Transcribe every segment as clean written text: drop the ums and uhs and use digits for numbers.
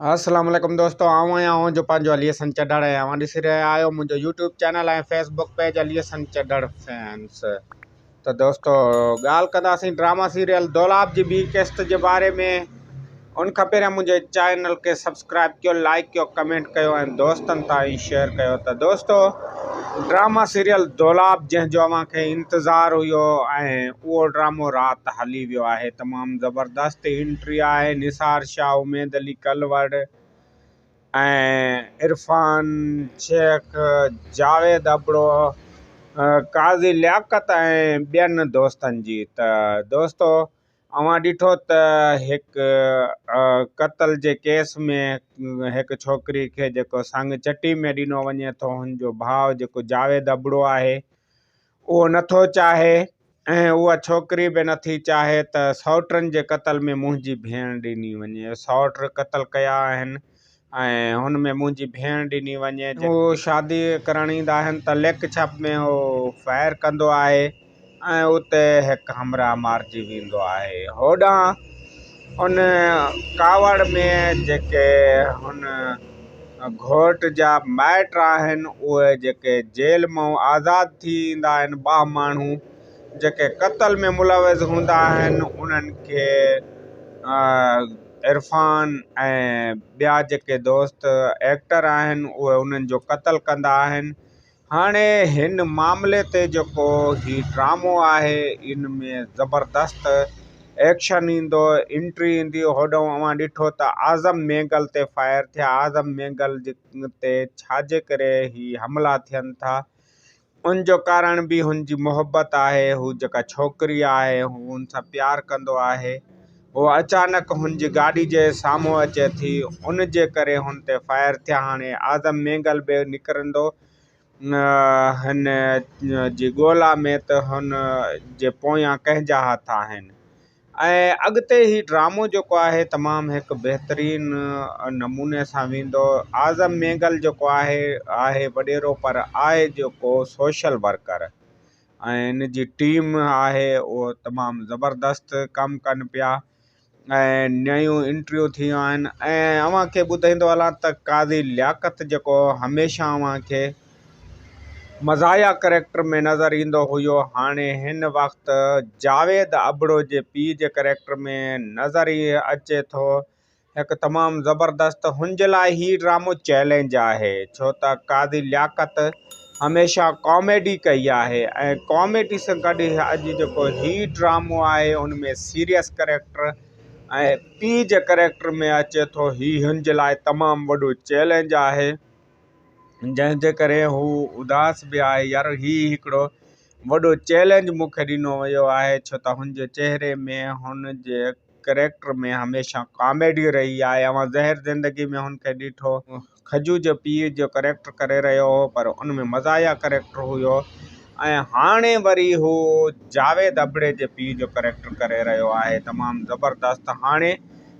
السلام عليڪم دوستو آئون آهيان اوهان جو پنهنجو علي حسن چڍڙ ۽ اوهان ڏسي رهيا آهيو منهنجو YouTube channel ۽ Facebook page Ali Hassan Chadhar fans. ته دوستو ڳالهه ڪنداسين ڊراما سيريل دولاب جي ٻي قسط جي باري ۾. ان کان پهريان منهنجي چينل کي سبسڪرائب ڪيو، لائڪ ڪيو، ڪمينٽ ڪيو ۽ دوستن تائين شيئر ڪيو. ته دوستو ڊراما سيريل دولاب جنهن جو اوهان کي انتظار هيو ۽ اهو ڊرامو رات هلي ويو آهي. تمام زبردست انٽري آهي. نثار شاهه، اميد علي ڪلوڙ ۽ عرفان شيخ، جاويد ابڙو، قاضي لياقت ۽ ٻين دوستن جي. ته دوستو اوهان ڏٺو ته هڪ قتل جي ڪيس ۾ هڪ ڇوڪري کي جيڪو سڱ چٽي ۾ ڏنو وڃي ٿو، هن جو ڀاء جيڪو جاويد ابڙو آهي اهو نٿو چاهي ۽ اها ڇوڪري به نٿي چاهي ته سئوٽن جي قتل ۾ منهنجي ڀيڻ ڏني وڃي، سئوٽ قتل ڪيا آهن ۽ هن ۾ منهنجي ڀيڻ ڏني وڃي. هو شادي ڪرڻ ايندا آهن ته لڪ ڇپ ۾ هو فائر ڪندو آهي ۽ اتي هڪ همراهه مارجي ويندو آهي. هوڏانهن ان ڪاوڙ ۾ جيڪي هن گهوٽ جا مائٽ آهن اهي جيڪي جيل مان آزاد ٿي ايندا آهن، ٻه ماڻهو جيڪي قتل ۾ ملوث هوندا آهن انهن کي عرفان ۽ ٻيا جيڪي دوست ايڪٽر آهن اهي انهن جو قتل ڪندا آهن. هاڻي هن معاملي تي جيڪو هي ڊرامو آهي ان ۾ زبردست ايڪشن ايندو، انٽري ايندي. هوڏانهن اوهان ڏٺو ته اعظم مينگل تي فائر ٿيا، اعظم مينگل تي ڇاجي ڪري هي حملا ٿين ٿا ان جو ڪارڻ به هن جي محبت آهي. هو جيڪا ڇوڪري آهي هو ان سان پيار ڪندو آهي. هو اچانڪ هن جي گاڏي جي سامهون اچي ٿي ان جي ڪري هن تي فائر ٿيا. هاڻي اعظم مينگل به نڪرندو هن جي ڳولا ۾ ته هن جي پويان ڪنهن جا هٿ آهن. ۽ اڳتي هي ڊرامو جيڪو آهي تمام هڪ بهترين نموني سان ويندو. اعظم مينگل جيڪو آهي آهي وڏيرو پر آهي جيڪو سوشل ورڪر ۽ ان جي ٽيم آهي اهو تمام زبردست ڪم ڪن پيا ۽ نيون انٽريون ٿيون آهن. ۽ اوهان کي ٻڌائيندو هلان ته قاضي لياقت جيڪو هميشه اوهان کي مزاحيه ڪريڪٽر ۾ نظر ايندو هيو هاڻي هن وقت جاويد ابڙو جي پيء جي ڪريڪٽر ۾ نظر اچي ٿو. هڪ تمام زبردست هن جي لاء هي ڊرامو چئلينج آهي ڇو ته قاضي لياقت هميشه ڪاميڊي ڪئي آهي ۽ ڪاميڊي سان گڏ اڄ جيڪو هي ڊرامو آهي ان ۾ سيريس ڪريڪٽر ۽ پيء جي ڪريڪٽر ۾ اچي ٿو. هي هن جي لاء تمام وڏو چئلينج آهي جنهن جي ڪري هو اداس به آهي. يار هي هڪڙو وڏو چئلينج مون کي ڏنو ويو آهي ڇو ته هن جي چهري ۾ هن جي ڪريڪٽر ۾ هميشه ڪاميڊي رهي آهي. اوهان زهر زندگي ۾ هن کي ڏٺو کجو جو پيء جو ڪريڪٽر ڪري رهيو هو پر ان ۾ مزاحيه ڪريڪٽر هيو ۽ هاڻي وري هو جاويد ابڙي جي پيء جو ڪريڪٽر ڪري رهيو آهي. تمام زبردست. هاڻي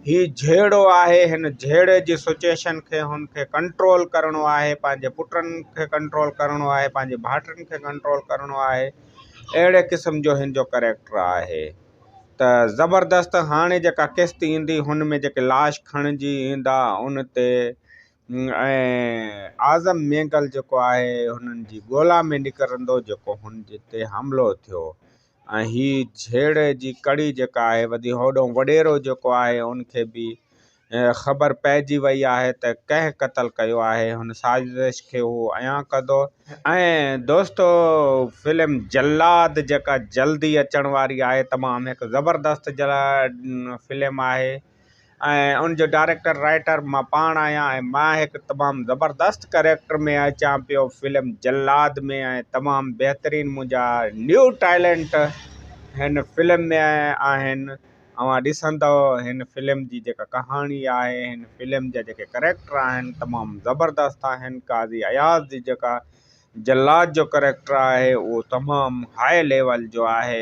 هي جهيڙو آهي، هن جهيڙي جي سچوئيشن کي هن کي ڪنٽرول ڪرڻو آهي، پنهنجي پٽن کي ڪنٽرول ڪرڻو آهي، پنهنجي ڀائٽن کي ڪنٽرول ڪرڻو آهي، اهڙي قسم جو هن جو ڪريڪٽر آهي ته زبردست. هاڻي جيڪا قسط ايندي هن ۾ جيڪي لاش کڻجي ايندا ان تي ۽ اعظم مينگل جيڪو آهي هنن جي ڳولا ۾ نڪرندو جيڪو هن جي تي حملو ٿيو ۽ هي جهيڙي جي ڪڙي جيڪا آهي وڌي. هوڏهون وڏيرو جيڪو آهي ان کي به خبر پئجي وئي آهي ته ڪنهن قتل ڪيو آهي. هن سازش کي هو عيان ڪندو. ۽ دوستو فلم جلاد جيڪا جلدي اچڻ واري آهي تمام هڪ زبردست فلم آهي. ۽ ان جو ڊائريڪٽر رائيٽر مان پاڻ آهيان ۽ مان هڪ تمام زبردست ڪريڪٽر ۾ اچان پيو فلم جلاد ۾ ۽ تمام بهترين منهنجا نيو ٽيلنٽ هن فلم ۾ آهن. اوهان ڏسندؤ هن فلم جي جيڪا ڪهاڻي آهي هن فلم جا جيڪي ڪريڪٽر آهن تمام زبردست آهن. قاضي اياز جي جيڪا جلاد جو ڪريڪٽر آهي اهو تمام هاء ليول جو آهي.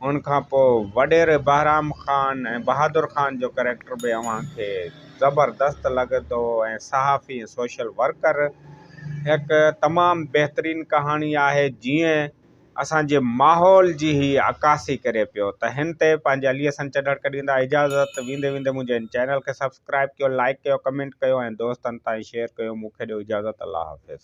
ان کان پوء وڏيري بهرام خان ۽ بهادر خان جو ڪريڪٽر به اوهان کي زبردست لڳندو ۽ صحافي ۽ سوشل ورڪر هڪ تمام بهترين ڪهاڻي آهي. جيئن اسان جي ماحول جي هي عڪاسي ڪري پيو ته هن تي پنهنجي علي حسن چڍڙ کي ڏيندا اجازت ويندي ويندي منهنجي هن چينل کي سبسڪرائب ڪيو لائيڪ ڪيو ڪمينٽ ڪيو ۽ دوستن تائين شيئر ڪيو مون کي ڏيو اجازت الله حافظ.